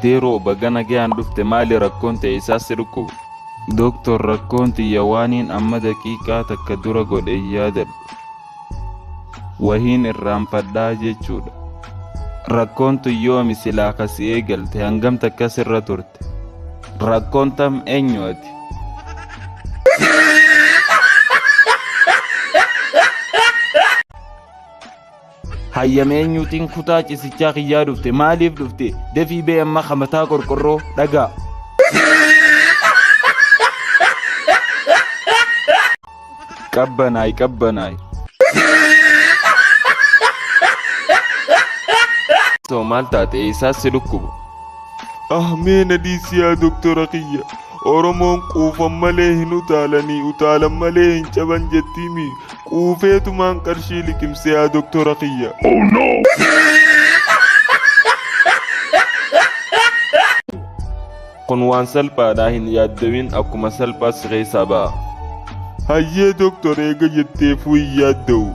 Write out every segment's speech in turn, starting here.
Adeeroo baga nagayaan dhufte maali rakkoon ta'e isaas si dhukkuba? Dooktor rakkoon tiyya waaniin amma daqiiqaa takka dura godhe hin yaadadhu. Wahiin irraanfadhaa jechuudha. Rakkoon tun yoomi silaa kasi eegalte hangam takka sirra turte? Rakkoon tam eenyu ati? Hayyama eenyuutiin kutaa cisichaa kiyyaa dhufte? Maaliif dhufte? Dafii bee amma kamataa qorqorroo dhagaa. Qabbanaay qabbanaay. So maal taate eessaas si dhukkuba? Ah mee na dhiisi yaa doktora kiyya. Oromoon quufan malee hin utaalanii utaalan malee hin caban jettiimi. Quufeetumaan qarshii liqimse yaa doktora kiyya. Kun waan salphaadhaa hin yaaddawin akkuma salphaa si keessaa ba'a. Hayyee doktor eega jetteefuu hin yaadda'u.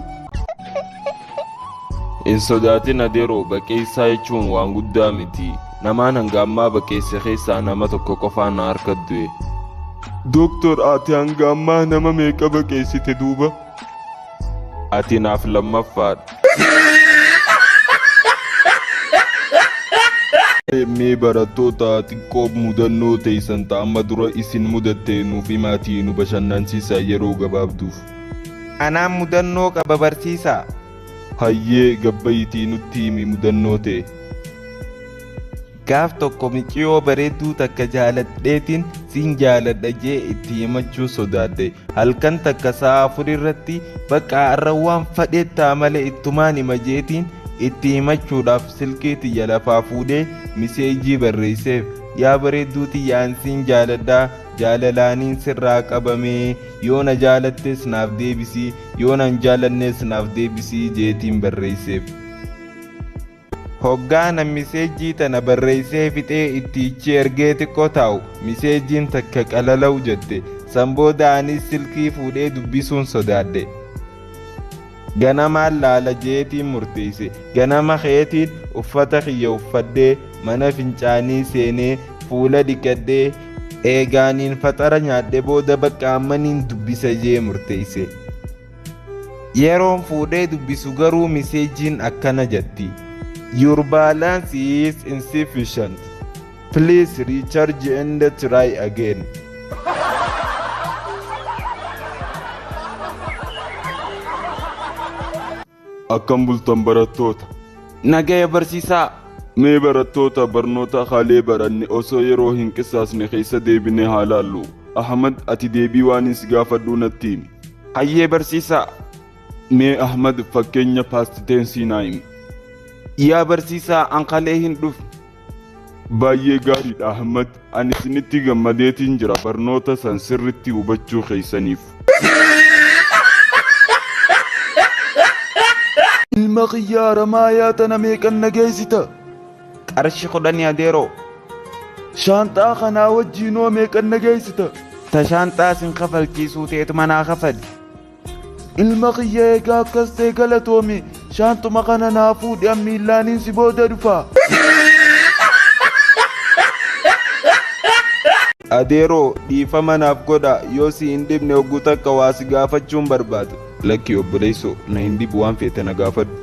Hin sodaatin adeeroo baqeessaa jechuun waan guddaa miti. Namaan hanga ammaa baqeesse keessaa nama tokko qofaan na harka du'e. Doktor ati hanga ammaa nama meeqa baqeessite duuba? Ati naaf lammaffaadha. Mee barattoota xiqqoo mudannoo teessan ta'amma dura isin mudatte nuuf himaatii nu bashannansiisaa yeroo gabaabduuf. Anaan mudannoo qaba barsiisaa. Hayyee gabbayitii nutti himi mudannoo ta'e. Gaaf tokko miciyoo bareedduu takka jaaladheetiin siin jaaladha jee itti himachuu sodaadhe. Halkan takka sa'a 4 irratti bakka har'a waan fadheettaa malee ittumaan hima jeetiin itti himachuudhaaf silkii tiyya lafaa fuudhee miseejii barreesseef. Yaa bareedduu tiyyaan siin jaaladhaa jaalalaaniin sirraa qabamee yoo na jaalattes naaf deebisii yoo na hin jaalannes naaf deebisii jeetiin barreesseef. Hoggaa na miseejii tana barreessee fixee itti ichi ergee xiqqoo taa'u miseejiin takka qalala'u jette. San booda anis silkii fuudhee dubbisuun sodaadhe. Ganamaan laala jeetiin murteesse. Ganama keetiin uffata kiyya uffadhee mana fincaanii seenee fuula dhiqadhee eegaaniin faxara nyaadhe booda bakka ammaniin dubbisa jee murteesse. Yeroon fuudhee dubbisu garuu miseejiin akkana jetti. Your balance is insufficient. Please recharge and try again. Akkam bultan barattoota? Nagaya barsiisaa. Mee barattoota barnoota haalee baranne osoo yeroo hin qisaasne keessa deebinee haa laallu. Ahmad ati deebii waan si gaafadhu natti himi. Hayyee barsiisaa. Mee Ahmad fakkeenya past tense naa himi. Yaa barsiisaa an kalee hin dhufne. Baay'ee gaariidha Ahmad. Ani isinitti gammadeetiin jira barnoota san sirritti hubachuu keessaniif. Ilma xiyyaara maayaa tana meeqan na geessita? Qarshii 10 adeeroo. Shaanxaa kanaa wajjiinoo meeqan na geessita? Ta shaanxaa sin kafalchiisuu ta'etu manaa kafali. Ilma kiyya eegaa akkas ta'e galatoomi. Shaantuma kana naa fuudhi an miillaaniin si booda dhufa. Adeeroo dhiifama naaf godha yoo si hin dhibne hogguu takka waa si gaafachuun barbaada. Lakki obboleessoo na hin dhibu waan feete na gaafadhu.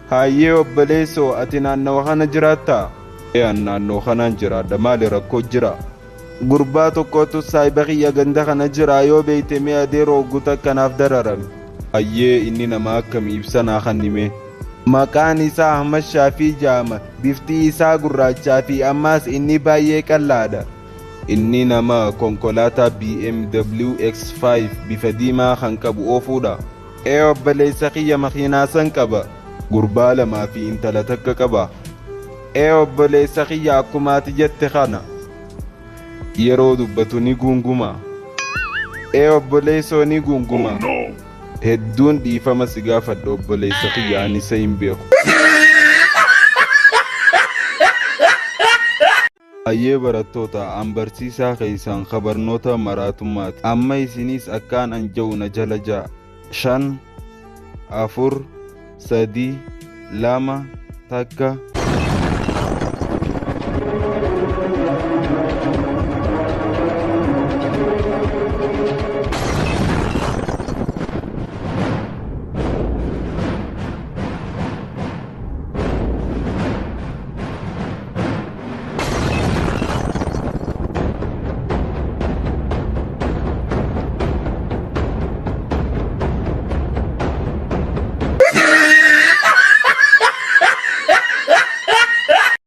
Hayyee obboleessoo ati naannawa kana jiraattaa? Ee an naannoo kanaan jiraadha maali rakkoo jira? Gurbaa tokkotu saayiba kiyya ganda kana jira yoo beeyte mee adeeroo hogguu takka naaf dararame. Hayyee inni nama akkamii ibsa naa kennime? Maqaan isaa Ahmad Shaafii jedhama. Bifti isaa gurraachaa fi ammaas inni baay'ee qal'aadha. Inni nama konkolaataa BMW X5 bifa diimaa kan qabu oofuudha. Ee obboleessa kiyya makiinaa san qaba. Gurbaa lamaa fi intala takka qaba. Ee obboleessa kiyya akkuma ati jette kana. Yeroo dubbatu ni guunguma. Ee obboleessoo ni guunguma. Hedduun dhiifama si gaafadha obboleessa kiyya ani isa hin beeku. Hayyee barattoota an barsiisaa keessan ka barnoota maraatummaati. Amma isinis akkaan an ja'u na jala ja'a. 5 4 3 2 1.